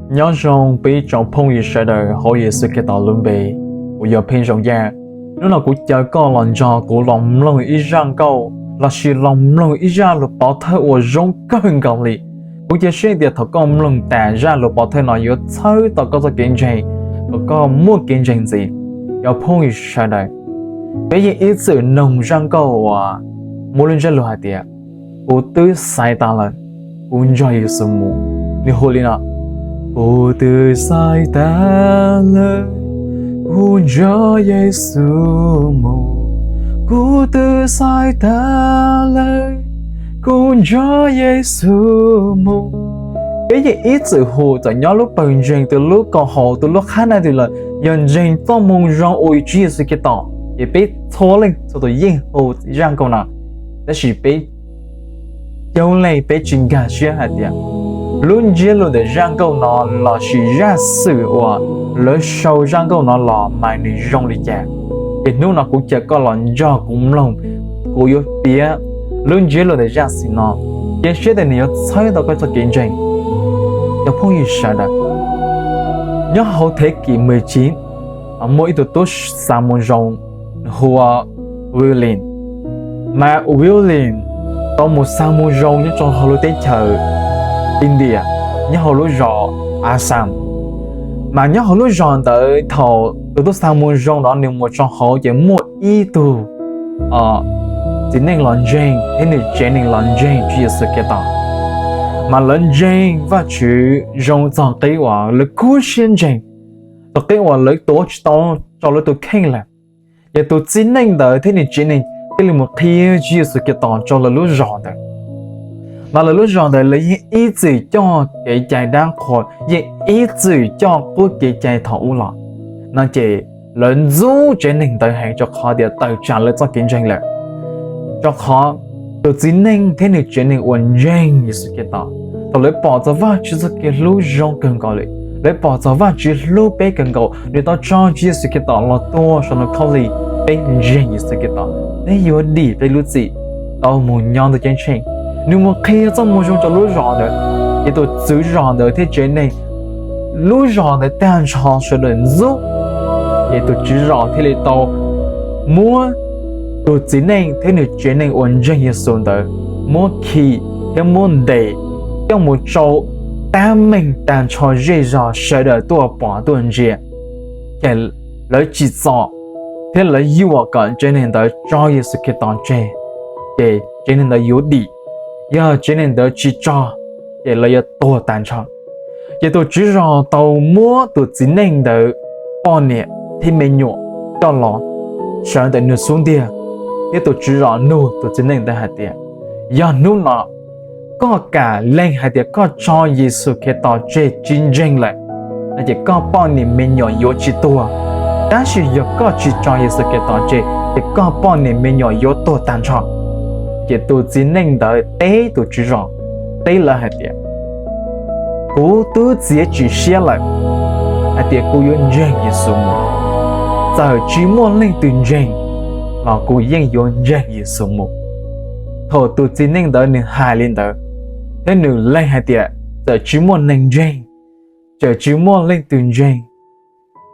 Nyob zoo peb tsoom phooj ywg sawv daws hauv Yexus Khetos lub npe, kuv yog Pheej Zoo Yaj. Hnub no kuv caw koj los nrog kuv los mloog ib zaj nkauj lossis los mloog ib zaj lus pov thawj uas zoo kawg nkaus li. Kuv cia siab tias thaum koj mloog tas zaj lus pov thawj no yuav txhawb tau koj txoj kev ntseeg, kom koj muaj kev ntseeg ntxiv. Cov phooj ywg sawv daws, peb yeej ib txwm noog zaj nkauj uas muaj lub ntsiab lus hais tias, kuv twb xaiv tas lawm, kuv nrog Yexus mus. Nws hu li no: Kuv twb xaiv tas lawm, kuv nrog Yexus mus. Kuv twb xaiv tas lawm, kuv nrog Yexus mus. Peb yeej ib txwm hu txawm nyob lub pawg ntseeg, tus lub koom haum, tus lub qhab nab twg lawm, yog ntseeg txoj moo zoo uas Tswv Yexus Khetos, ces peb txhua leej txhua tus yeej hu zaj nkauj no. Tab sis peb coob leej peb tsis nkag siab hais tias lub ntsiab lus ntawm zaj nkauj no lossis zaj xwm uas lawv sau zaj nkauj no los mas nws zoo li cas. Ces hnub no kuv caw koj los nrog kuv mloog, kuv yuav piav lub ntsiab lus ntawm zaj xwm no, cia siab tias nws yuav txhawb tau koj txoj kev ntseeg. Cov phooj ywg sawv daws, nyob hauv thế kỷ mười chín, muaj ib tug tub xa moo zoo, nws hu ua William. Mas William tau mus xa moo zoo nyob rau hauv lub teb chaws India, nyob hauv lub zos Assam. Mas nyob hauv lub zos ntawd thaum tus tub xa moo zoo no nws mus rau hauv ces muaj ib tug txiv neej los ntseeg thiab nws tsev neeg los ntseeg Tswv Yexus Khetos. Mas lawv ntseeg Vajtswv zoo txog qib uas lawv kub siab ntseeg, txog qib uas lawv tuav tsis tau rau lawv tus kheej lawm. Ces tus txiv neej ntawd thiab nws tsev neeg thiaj li mus qhia Tswv Yexus Khetos rau lawv lub zos ntawd. Mas lawv lub zos ntawd lawv yeej ib txwm coj kev cai dab qhuas, yeej ib txwm coj qub kev cai thaum ub los no ces lawv ntxub tsev neeg ntawd heev rau qhov tias tawm tsam lawv txoj kev ntseeg lawm. Rau qhov tus txiv neej thiab nws tsev neeg uas ntseeg Yexus Khetos, thaum lawv pom txog Vajtswv txoj kev hlub zoo kawg nkaus li, lawv pom txog Vajtswv hlub peb kawg nkaus, nws tau tso Tswv Yexus Khetos los tuag saum ntoo khaub lig, peb ntseeg Yexus Khetos, peb yuav dim peb lub txim tau mus nyob ntawm ceeb tsheej. Nws mus qhia txoj moo zoo rau lub zos ntawd, ces tus tswv zos ntawd thiab tsev neeg lub zos ntawd tag nrho sawv daws ntxub. Ces tus tswv zos thiaj li tau muab tus txiv neej thiab nws tsev neeg uas ntseeg Yexus ntawd muab khi thiab muab ntes coj mus tsau tab meeg tag nrho zej zos sawv daws tuaj pom tuaj ntsia. Ces lawv tsim txom thiab lawv yuam kom tsev neeg ntawd tso Yexus Khetos tseg, ces tsev neeg ntawd yuav dim. Yog tsev neeg ntawd tsis tso, ces lawv yuav tuag tag nrho. Ces tus tswv zos tau muab tus txiv neej ntawd poj niam thiab me nyuam coj los sawv ntawm nws xub ntiag, thiab tus tswv zos nug tus txiv neej ntawd hais tias, yog hnub no koj kam lees hais tias koj tso Yexus Khetos tseg tsis ntseeg lawm no ces koj poj niam me nyuam yuav tsis tuag. Tab sis yog koj tsis tso Yexus Khetos tseg ces koj poj niam me nyuam yuav tuag tag nrho. Ces tus txiv neej ntawd teb tus tswv zos, teb lawv hais tias, kuv twb txiav txim siab lawm hais tias kuv yuav ntseeg Yexus mus. Txawm tsis muaj leej twg ntseeg los kuv yeej yuav ntseeg Yexus mus. Thaum tus txiv neej ntawd nws hais li ntawd, thiab nws lees hais tias txawm tsis muaj neeg ntseeg, txawm tsis muaj leej twg ntseeg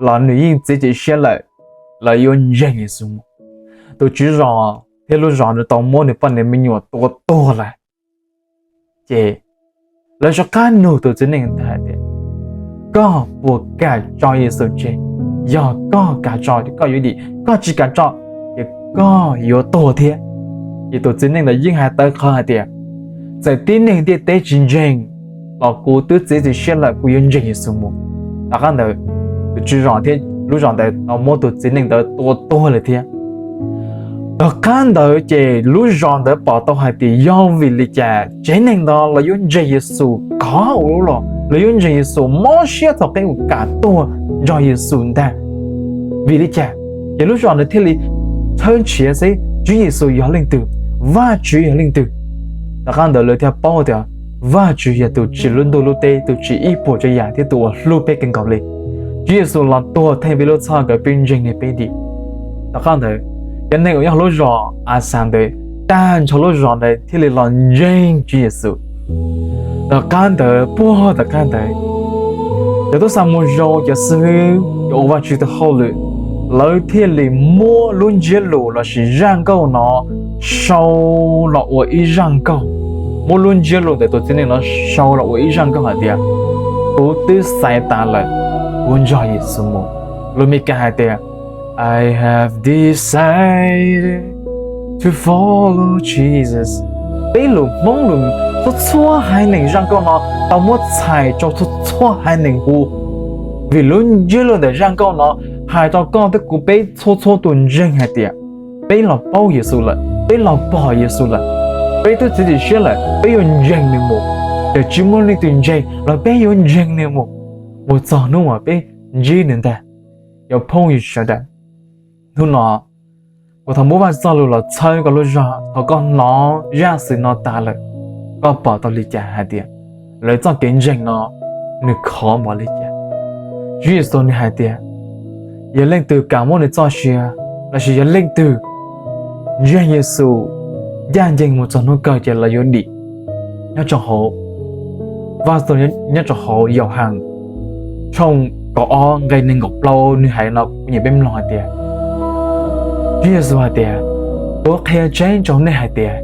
los nws yeej txiav txim siab lawm, lawv yuav ntseeg Yexus mus. Tus tswv zos thiab lub zos ntawd tau muab nws poj niam me nyuam tua tuag lawm. Ces lawv rov qab nug tus txiv neej ntawd hais tias, koj puas kam tso Yexus tseg? Yog koj kam tso ces koj yuav dim, koj tsis kam tso ces koj yuav tuag thiab. Ces tus txiv neej ntawd yeej hais tawv qhawv hais tias, txawm tib neeg ntiaj teb tsis ntseeg los kuv twb txiav txim siab lawm, kuv yuav ntseeg Yexus mus. Tom qab ntawd, tus tswv zos thiab lub zos ntawd tau muab tus txiv neej ntawd tua tuag lawm thiab. Tom qab ntawd ces lub zos ntawd pom tau hais tias yog vim li cas tsev neeg ntawd lawv yuav ntseeg Yexus kov ua luaj los, lawv yuav ntseeg Yexus mob siab txog qib uas kam tuag nrog Yexus ntag. Vim li cas? Ces lub zos ntawd thiaj li tshawb nrhiav seb Tswv Yexus yog leej twg, Vajtswv yog leej twg. Tom qab ntawd lawv thiaj paub tias Vajtswv yog tus tsim lub ntuj lub teb, tus tsim ib puas tsav yam thiab tus uas hlub peb kawg nkaus li. Tswv Yexus los tuag theej peb lub txhoj kom peb ntseeg nws peb dim. Tom qab ntawd, cov neeg uas nyob hauv lub zos Asas ntawd, tag nrho lub zos ntawd thiaj li los ntseeg Tswv Yexus. Tom qab ntawd, puag tom qab ntawd, Cov tub xa mus zoo, cov xib hwb, cov ua Vajtswv tus hauj lwm, lawv thiaj li muab lub ntsiab lus lossis zaj nkauj no sau los ua ib zaj nkauj, muab lub ntsiab lus ntawm tus txiv neej no sau los ua ib zaj nkauj hais tias, Kuv twb xaiv tas lawm, kuv nrog Yexus mus. Lus Meskas hais tias, I have decided to follow Jesus. Peb lus Hmoob lus, txhua txhua haiv neeg zaj nkauj no tau muab txhais rau txhua txhua haiv neeg hu, vim lub ntsiab lus ntawm zaj nkauj no hais rau koj thiab kuv peb txhua txhua tus ntseeg hais tias peb los paub Yexus lawm, peb los pom Yexus lawm, peb twb txiav txim siab lawm, peb yuav ntseeg nws mus. Txawm tsis muaj leej twg ntseeg los peb yuav ntseeg nws mus, mus txog hnub uas peb ntsib nws ntag. Cov phooj ywg sawv daws, hnub no kuv thov muab Vajtswv txoj lus los txhawb koj lub zog. Thaum koj hnov zaj xwm no tas lawm, koj pom tau li cas hais tias lawv txoj kev ntseeg no nws khov npaum li cas? Tswv Yexus nws hais tias, yog leej twg kam muab nws txoj sia lossis yog leej twg ntseeg Yexus ncaj ncees mus txog hnub kawg ces lawv yuav dim. Nyob rau hauv, Vajtswv nyob rau hauv Yauhas tshooj kaum ob nqe nees nkaum plaub nws hais no kuv nyiam peb mloog hais tias, Tswv Yexus hais tias, kuv qhia tseeb rau nej hais tias,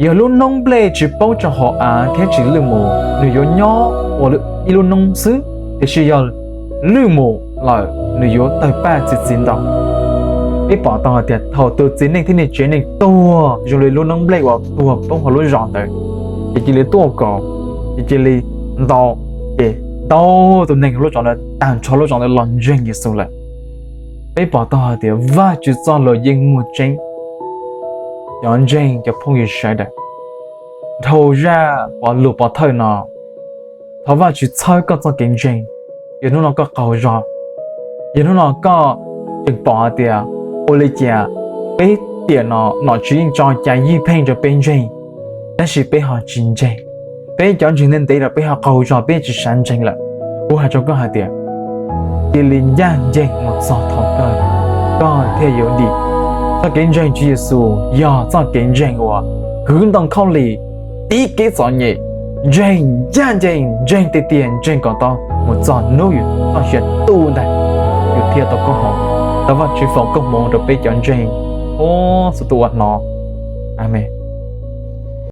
yog lub noob nplej tsis poob rau hauv av thiab tsis lwj mus, nws yuav nyob ua ib lub noob xwb, tiam sis yog lwj mus lawm nws yuav tawg paj txi txiv ntau. Peb pom tau hais tias thaum tus txiv neej thiab niag tsev neeg tuag zoo li lub noob nplej uas tuag poob hauv lub zos ntawd, ces cia li tuaj kaus, ces cia li ntau, ces ntau tus neeg hauv lub zos ntawd tag nrho lub zos ntawd los ntseeg Yexus lawm. Peb pom tau hais tias Vajtswv txoj lus yeej muaj tseeb. Cov ntseeg, cov phooj ywg sawv daws, dhau zaj pov lus pov thawj no, thov Vajtswv txhawb koj txoj kev ntseeg. Yog hnub no koj qaug zog, yog hnub no koj tseem pom hais tias ua li cas peb tiam no nom tswv yeej tso cai ywj pheej rau peb ntseeg, tab sis peb ho tsis ntseeg, peb cov ntseeg ntev ntev los peb ho qaug zog peb tsis xav ntseeg lawm, kuv hais rau koj hais tias cia li ncaj ncees mus txog thaum kawg koj thiaj yuav dim. Txoj kev ntseeg Tswv Yexus yog txoj kev ntseeg uas kwv ntoo khaub lig, tiv kev txom nyem, ntseeg ncaj ncees, ntseeg tiag tiag, ntseeg kom tau mus txog hnub yus txoj sia tu ntag, yus thiaj tau koob hmoov. Thov Vajtswv foom koob hmoov rau peb cov ntseeg txhua tus uas hnov. Amees.